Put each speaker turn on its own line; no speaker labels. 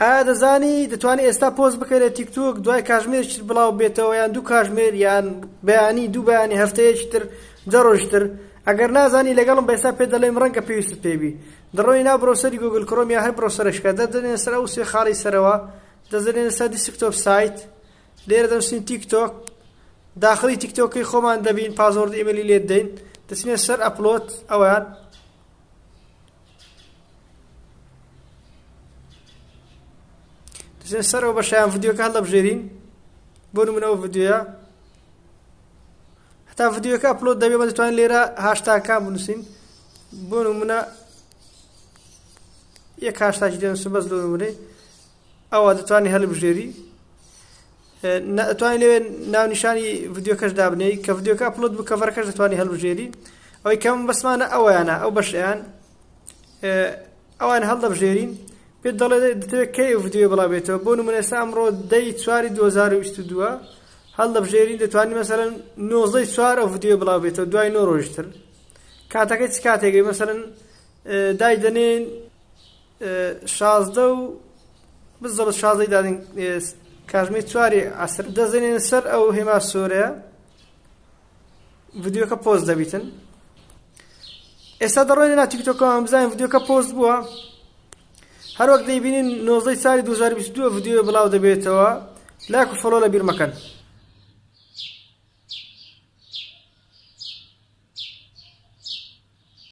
ئایا دەزانی دەتوانی ئێستا پۆست بکەی لە تیکتۆک دوای کاژمێرێکی تر بڵاو بێتەوە یان دوو کاژمێر یان بەیانی دوو بەیانی هەفتەیەکی تر دە ڕۆژ تر؟ ئەگەر نازانی لەگەڵم بە ئێستا پێت دەڵێم ڕەنگە پێویستت پێ بی. دەڕۆی ناو browser ی گوگل کرۆم یا هەر browser ێک کە دەردەنێنە سەر ئەو سێ خاڵی سەرەوە دەست دەنێنە سەر desktop site لێرە دەنووسین تیکتۆک داخلی تیکتۆکەی خۆمان دەبین password ئیمەلی لێت دەین دەچینە سەر upload ئەویان دەچینە سەر ئەو بەشیان ڤیدیۆکە هەڵدەبژێرین بۆ نمونە ئەو ڤیدیۆیە هەتا ڤیدیۆکە upload دەبێت بە دەتوانین لێرە هاشتاکان بنووسین بۆ نمونە یەک هاشتاکی دەنووسم بەس لۆ نمونەی ئەوە دەتوانانی هەڵبژێری ئەتوانی لەوێ ناونیشانی ڤیدیۆکەش دابنێی کە ڤیدیۆکە upload بوو cover ەکەش دەتوانی هەڵبژێری ئەوەی کەم بەسمانە ئەویانە ئەو بەشیان ئەوان هەڵدەبژێرین پێت دەڵێ دەتەوێت کەی ئەو ڤیدیۆ بڵاو بێتەوە بۆ نمونە ئێستا ئەمڕۆ دەی چواری 2022 هەڵدەبژێرین دەتوانین مەسەلەن 19 چوار ئەو ڤیدیۆ بڵاو بێتەوە دوای نۆ ڕۆژتر کاتەکەی چ کاتێک مەسەلەن دای دەنێن 16 و بزەڵ 16 دادین کاژمێر چواری عەسر دەزێنێن سەر ئەو هێما سۆرەیە ڤیدیۆکە پۆست دەبیتن ئێستا دەڕۆینە ناو تیکتۆکەوە بزانین ڤیدیۆکە پۆست بووە هەروەک دەیبینین 19 سالی 2022 ڤیدیۆ بڵاو دەبێتەوە لایک و follow لە بیر مەکەن.